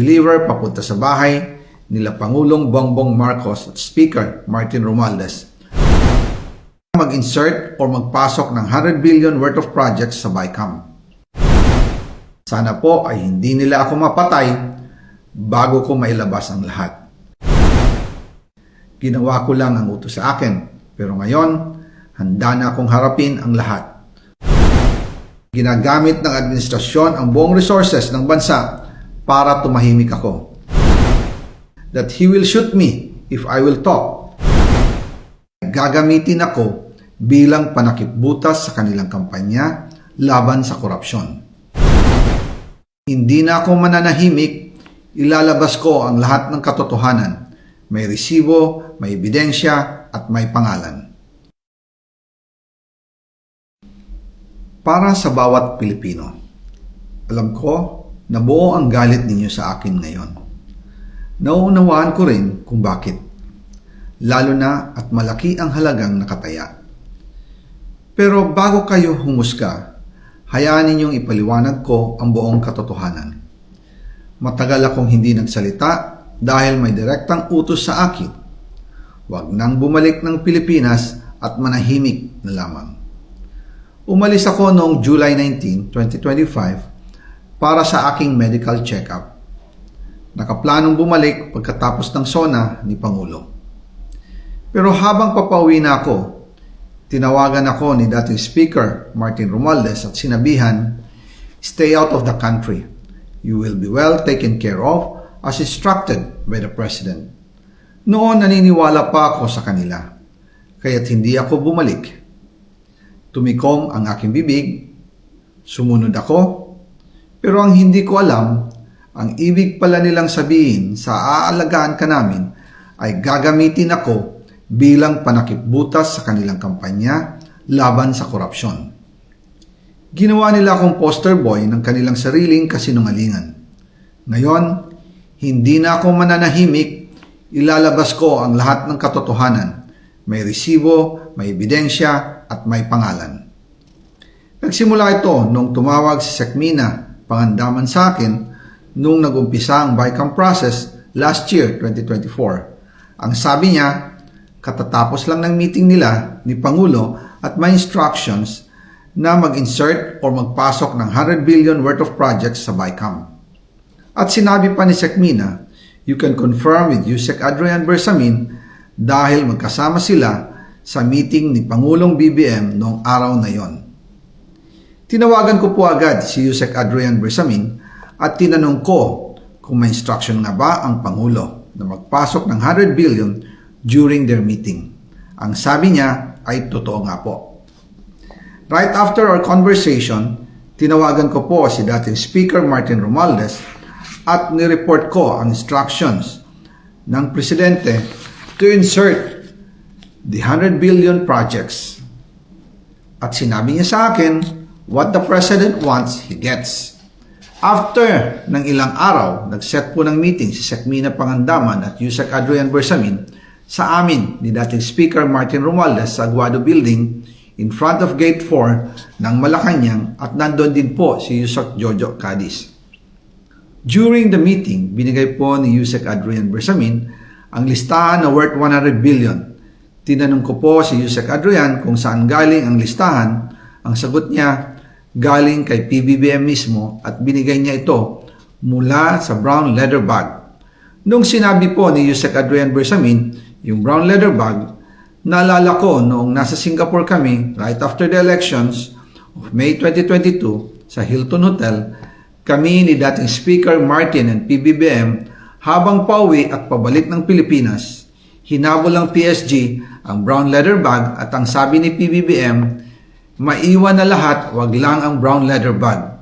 pinadeliver papunta sa bahay nila Pangulong Bongbong Marcos at Speaker Martin Romualdez mag-insert o magpasok ng 100 billion worth of projects sa BICAM. Sana po ay hindi nila ako mapatay bago ko mailabas ang lahat. Ginawa ko lang ang utos sa akin, pero ngayon, handa na akong harapin ang lahat. Ginagamit ng administrasyon ang buong resources ng bansa para tumahimik ako. That he will shoot me if I will talk. Gagamitin ako bilang panakipbutas sa kanilang kampanya laban sa korupsyon. Hindi na ako mananahimik, ilalabas ko ang lahat ng katotohanan. May resibo, may ebidensya, at may pangalan. Para sa bawat Pilipino, alam ko na buo ang galit ninyo sa akin ngayon. Nauunawaan ko rin kung bakit. Lalo na at malaki ang halagang nakataya. Pero bago kayo humusga, hayaan ninyong ipaliwanag ko ang buong katotohanan. Matagal akong hindi nagsalita dahil may direktang utos sa akin. Huwag nang bumalik ng Pilipinas at manahimik na lamang. Umalis ako noong July 19, 2025 para sa aking medical check-up. Nakaplanong bumalik pagkatapos ng SONA ni Pangulo. Pero habang papauwi na ako, tinawagan ako ni dating Speaker Martin Romualdez at sinabihan, "Stay out of the country. You will be well taken care of as instructed by the President." Noon naniniwala pa ako sa kanila, kaya't hindi ako bumalik. Tumikom ang aking bibig, sumunod ako, pero ang hindi ko alam, ang ibig pala nilang sabihin sa aalagaan ka namin ay gagamitin ako bilang panakipbutas sa kanilang kampanya laban sa korupsyon. Ginawa nila akong poster boy ng kanilang sariling kasinungalingan. Ngayon, hindi na ako mananahimik, ilalabas ko ang lahat ng katotohanan. May resibo, may ebidensya, at may pangalan. Nagsimula ito nung tumawag si Sekmina Pangandaman sa akin nung nag-umpisa ang BICAM process last year, 2024. Ang sabi niya, katatapos lang ng meeting nila ni Pangulo at may instructions na mag-insert o magpasok ng 100 billion worth of projects sa BICAM. At sinabi pa ni Sekmina, you can confirm with Yusek Adrian Bersamin dahil magkasama sila sa meeting ni Pangulong BBM noong araw na yon. Tinawagan ko po agad si Yusek Adrian Bersamin at tinanong ko kung may instruction nga ba ang Pangulo na magpasok ng 100 billion during their meeting. Ang sabi niya ay totoo nga po. Right after our conversation, tinawagan ko po si dating Speaker Martin Romualdez at nireport ko ang instructions ng Presidente to insert the 100 billion projects. At sinabi niya sa akin, what the President wants, he gets. After ng ilang araw, nag-set po ng meeting si Sekmina Pangandaman at Yusek Adrian Bersamin sa amin ni dating Speaker Martin Romualdez sa Aguado Building in front of Gate 4 ng Malacanang at nandun din po si Yusek Jojo Cadiz. During the meeting, binigay po ni Yusek Adrian Bersamin ang listahan na worth 100 billion. Tinanong ko po si Yusek Adrian kung saan galing ang listahan. Ang sagot niya, galing kay PBBM mismo at binigay niya ito mula sa brown leather bag. Nung sinabi po ni Yusek Adrian Bersamin, yung brown leather bag, naalala ko noong nasa Singapore kami right after the elections of May 2022 sa Hilton Hotel, kami ni dating Speaker Martin and PBBM habang pauwi at pabalik ng Pilipinas, hinabol ng PSG ang brown leather bag at ang sabi ni PBBM, maiwan na lahat, wag lang ang brown leather bag.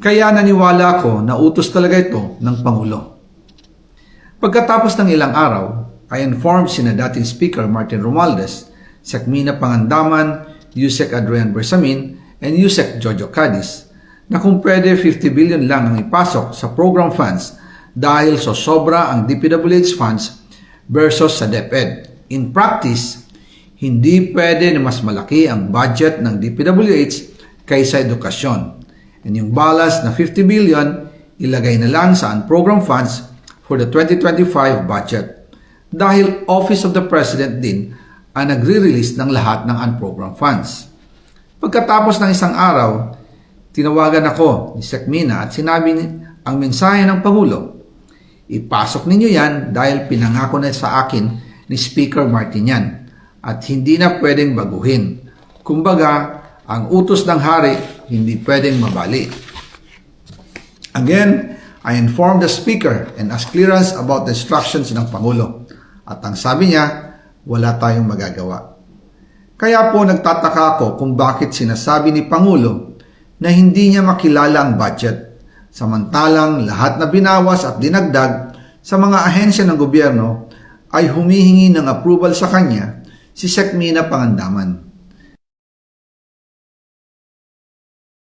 Kaya naniwala ako na utos talaga ito ng Pangulo. Pagkatapos ng ilang araw, I informed sina dating Speaker Martin Romualdez, Sekmina Pangandaman, Yusek Adrian Bersamin, and Yusek Jojo Cadiz na kung pwede 50 billion lang ang ipasok sa program funds dahil so sobra ang DPWH funds versus sa DepEd. In practice, hindi pwede na mas malaki ang budget ng DPWH kaysa edukasyon. And yung balas na 50 billion, ilagay na lang sa unprogrammed funds for the 2025 budget dahil Office of the President din ang nagre-release ng lahat ng unprogrammed funds. Pagkatapos ng isang araw, tinawagan ako ni Sec Mina at sinabi ang mensahe ng Pangulo. Ipasok ninyo yan dahil pinangako na sa akin ni Speaker Martin yan at hindi na pwedeng baguhin. Kumbaga, ang utos ng hari hindi pwedeng mabali. Again, I informed the Speaker and asked clearance about the instructions ng Pangulo. At ang sabi niya, wala tayong magagawa. Kaya po nagtataka ako kung bakit sinasabi ni Pangulo na hindi niya makilala ang budget, samantalang lahat na binawas at dinagdag sa mga ahensya ng gobyerno ay humihingi ng approval sa kanya si Sec Mina Pangandaman.